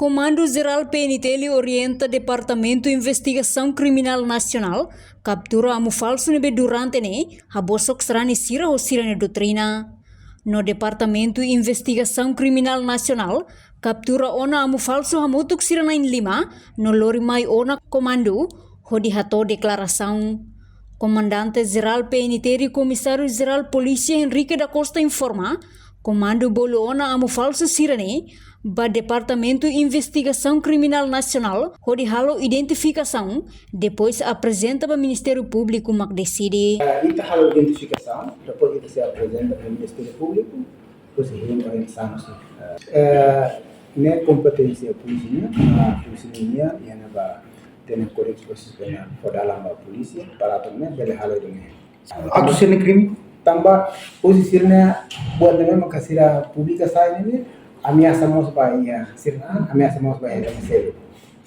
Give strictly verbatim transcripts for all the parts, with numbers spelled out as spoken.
Komandu Jerál P N T L orienta Departamentu Investigasaun Kriminál Nasionál kaptura amu falsu ne'ebé durante ne'e habosok sarani sira ho sira-nia doutrina. No Departamentu Investigasaun Kriminál Nasionál kaptura ona amu falsu hamutuk sira na'in lima no lori mai ona komandu hodi hato'o deklarasaun. Komandante Jerál P N T L Komisáriu Jerál Polísia Henrique da Costa informa, komandu bolu ona amu falsu sira-ne'e ba Departamentu Investigasaun Kriminál Nasionál hodi halo identifikasaun, depois aprezenta ba Ministériu Públiku mak deside. Eh, ita halo identifikasaun, depois ita sei aprezenta ba Ministériu Públiku, depois hein orientasaun. Eh, ne'e kompeténsia polísia nian, ah, polísia nian, iha ne'ebá tenke kódigu prosesál penál fó dalan ba polísia, para atu nune'e bele halo ida-ne'e. Atu sira-nia krime? Tanba husi sira-nia buat ne'ebé maka sira publika sai ne'e, ameasa mós ba iha sira-nia, ameasa mós ba iha ema seluk.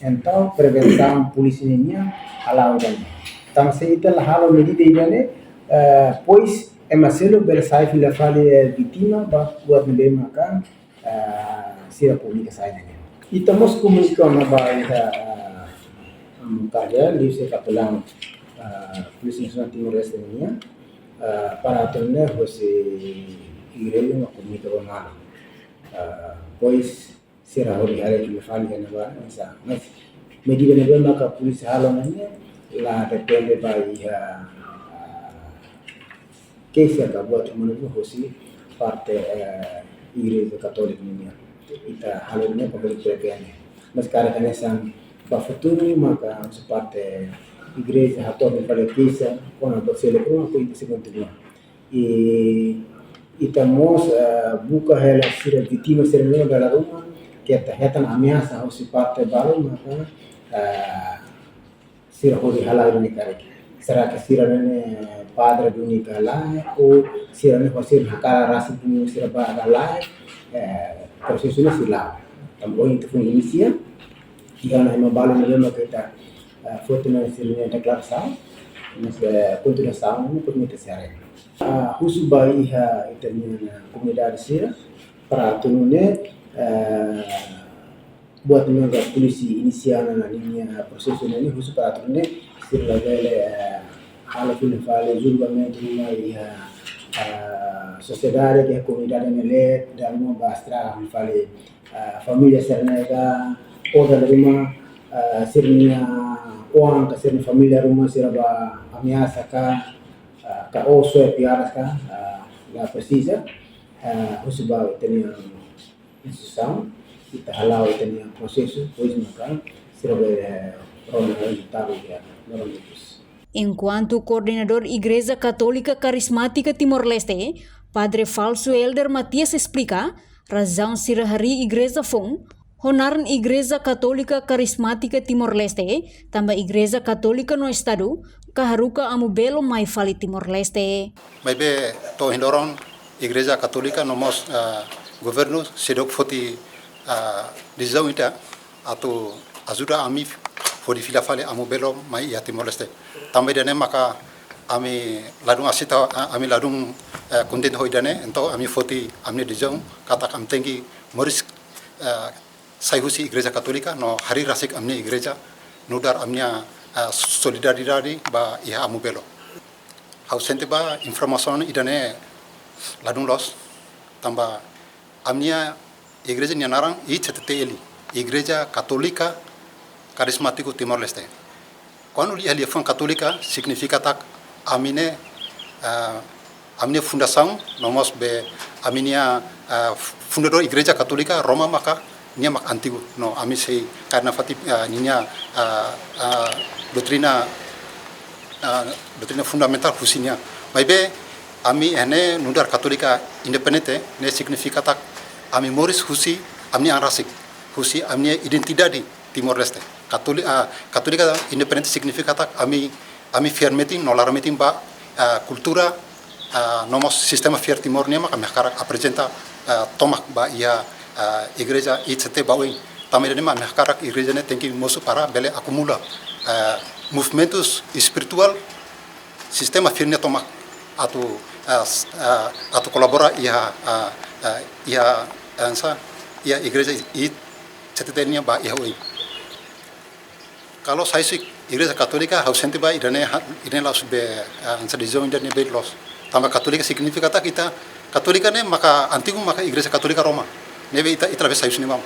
Entaun, prevensaun polísia nian hala'o ida-ne'e. Tanba se ita la halo medida ida-ne'e, eh, depois ema seluk bele sai fila fali, eh, vítima ba buat ne'ebé maka, eh, sira publika sai ne'e. Ita mós komunika ona ba iha, eh, um, kaja, liuhusi kapelán, eh, Polísia Nasionál Timor-Leste nian, eh, para atu nune'e hosi igreja mak komunika ba malu. Eh, depois sira hodi haree fila fali iha ne'ebá, mas, ah, mas medida ne'ebé maka polísia halo ne'e la depende ba iha, ah, keixa ka buat ida-ne'e hosi parte, eh, Igreja Katólika nian. Ita halo ne'e para bele prevene. Mas karik hanesan ba futuru maka hosi parte igreja hato'o fali keixa kona-ba buat seluk ruma, ita sei kontinua. I ita mós, eh, buka hela sira vítima sira-ne'e dala ruma, keta hetan ameasa hosi parte balu maka, eh, sira hodi halai duni karik. Será que sira-ne'e padre duni ka lae, ou sira-ne'e hosi hakarak rasik duni sira ba ka lae, eh, prosesu ne'e sei la'o. Tanba ohin ita foin inisia, iha ona ema balu ne'ebé maka ita, eh, foti ona sira-nia deklarasaun, mas, eh, kontinuasaun ne'e kontinua ita sei haree. Ah, husu ba iha ita-nia komunidade sira, para atu nune'e, eh, buat ne'ebé maka polísia inisia ona ninia prosesu ne'e, husu para atu nune'e sira labele, eh, halo fila fali julgamentu ruma iha, eh, sosiedade ka komunidade ne'e, dala ruma ba estraga fila fali, eh, família sira-ne'e ka, ou dala ruma, eh, sira-nia oan ka sira-nia família ruma sira ba ameasa ka, eh, ka oso e piadas ka, eh, la presiza, eh, husu ba ita-nia instituisaun, ita hala'o ita-nia prosesu, depois maka sira bele, eh, rona rezultadu iha loron depois. Enkuantu Koordenadór Igreja Katólika Karismátika Timor-Leste, Padre Falsu Elder Matias esplika, razaun sira harii igreja foun ho naran Igreja Katólika Karismátika Timor-Leste, tanba Igreja Katólika no Estadu ka haruka amu belo mai fali Timor-Leste. Maibé to'o ohin loron Igreja Katólika no mós, ah, governu seidauk foti, ah, desizaun ida atu ajuda ami hodi fila fali amu belo mai iha Timor-Leste. Tanba ida-ne'e maka ami ladún aseita, ah, ami ladún, eh, kontente ho ida-ne'e, entaun ami foti ami-nia desizaun katak ami tenke moris, eh, sai husi Igreja Katólika no harii rasik ami-nia igreja nu'udar ami-nia, ah, solidariedade ba iha amu belo. Ha'u sente ba informasaun ida-ne'e ladún loos, tanba ami-nia igreja nia naran I C T T L, Igreja Katólika Karismátiku Timor-Leste. Kuandu liafuan Katólika signifika katak ami ne'e, ah, ami-nia fundasaun, no mós be ami-nia, ah, fundadór Igreja Katólika Roma maka nia mak antigu. No ami sei kaer nafatin, ah, ninia, ah, ah, doutrina, ah, doutrina fundamentál husi nia. Maibé ami iha ne'e nu'udar Katólika independente, ne'e signifika katak ami moris husi ami-nia an rasik, husi ami-nia identidade Timor-Leste. Katoli-, ah, Katólika independente signifika katak ami, ami fiar metin no laran metin ba, ah, kultura, ah, no mós sistema fiar Timor nian mak ami hakarak aprezenta, ah, tomak ba iha, ah, igreja I C T ba oin. Tanba ida-ne'e mak ami hakarak igreja ne'e tenke mosu para bele akumula, ah, movimentus espirituál sistema fiar nian tomak atu, ah, s-, ah, atu kolabora iha, ah, ah, iha, ah, sa, iha igreja I Setete nia ba iha oin. Kalau sai husi Igreja Katólika, ha'u sente ba ida-ne'e ha-, ida-ne'e la'ós be, ah, hanesan desizaun ida ne'ebé loos. Tanba Katólika signifika katak ita, Katólika ne'e maka antigu maka Igreja Katólika Roma. Ne'ebé ita, ita labele sai husi ne'ebá.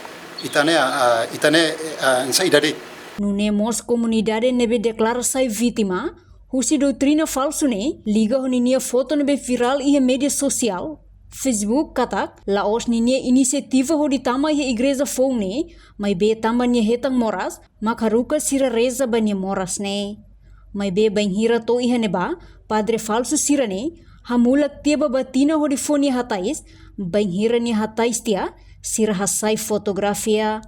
Ita ne'e, ah, ita ne'e, ah, hanesan ida de'it. Nune'e mós komunidade ne'ebé deklara sai vítima husi doutrina falsu ne'e, liga ho ninia foto ne'ebé virál iha média sosiál Facebook katak, la'ós ninia inisiativa hodi tama iha igreja foun ne'e, maibé tanba nia hetan moras, mak haruka sira reza ba nia moras ne'e. Maibé bainhira to'o iha ne'ebá, padre falsu sira-ne'e hamulak tiha ba batina hodi fó nia hatais, bainhira nia hatais tiha, sira hasai fotografia.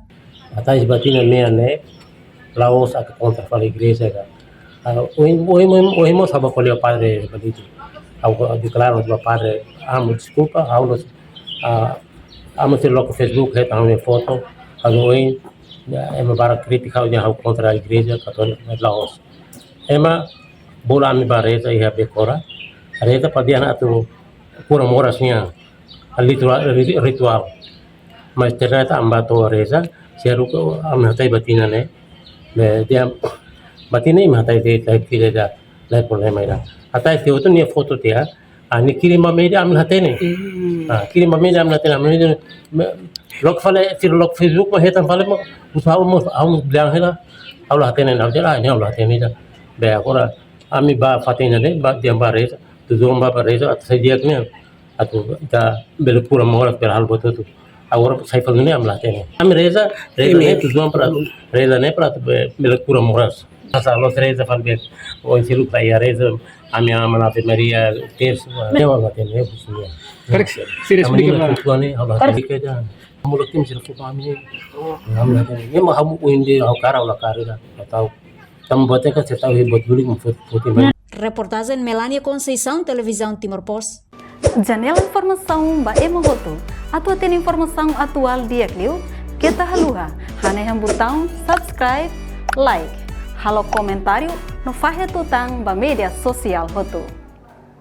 Hatais batina mean ne'e, la'ós atu kontra fali igreja ka. Ah, ohin, ohin, ohin, ohin mós ha'u bá ko'alia ho padre Benedito. Ha'u deklara ba padre, ha'u deskulpa, ha'u la'ós, ah, ha'u sei loke Facebook, hetan ha'u-nia foto, ha'u ohin, ya, ema barak kritika ha'u, ya, ha'u kontra igreja Katólika, la'ós. Ema bolu ami bá reza iha Becora, reza para dehan atu kura moras nian, rituál, ri-, rituál. Mas ternyata ami bá to'o reza, sira haruka ami hatais batina ne'e, be, dehan batina ne'e imi hatais de'it, la iha problema ida. Hatais tiha hotu nia foto tiha, ah, nia kirim ba média ami la hatene. Hmm. Ah, kirim ba média ami la hatene, ami la hatene. Me, loke fali, sira loke Facebook mak hetan fali mak, husu ha'u mós, ha'u mós bilang hela, ha'u la hatene, ha'u dehan, ah, ne'e ha'u la hatene ida. Be, agora, ami bá fatin ne'e, bá, dehan bá reza, tujuan bá, bá reza, atu sai di'ak ne'e, atu ita bele kura moras, bele halo buat hotu. Agora sai fali ne'e ami la hatene. Ami reza, reza ne'e tujuan para, reza ne'e para atu be-, bele kura moras. Asa la'ós reza fali be, ohin seluk la iha reza, ami aman Ave Maria, tersu, ne'e ha'u la hatene, ne'e husu nia. Karik sira ami esplika nia ba. Tujuan ne'e, ha'u la hatene. Karik. Kaja. Kamu lagi mesti lakukan ami. Ami la hatene. Ne'e mak ha'u ohin dehan ha'u hakarak, ha'u la hakarak, la tahu. Tanba buat ne'e kan sei tau iha buat dulu, fot-, foto. Reportajen Melania Conceição, Televizaun Timor Post. Janela informasaun ba ema hotu. Atu hatene informasaun atuál di'ak liu, keta haluha hanehan butaun subscribe, like, halo komentáriu no fahe tutan ba média sosiál hotu.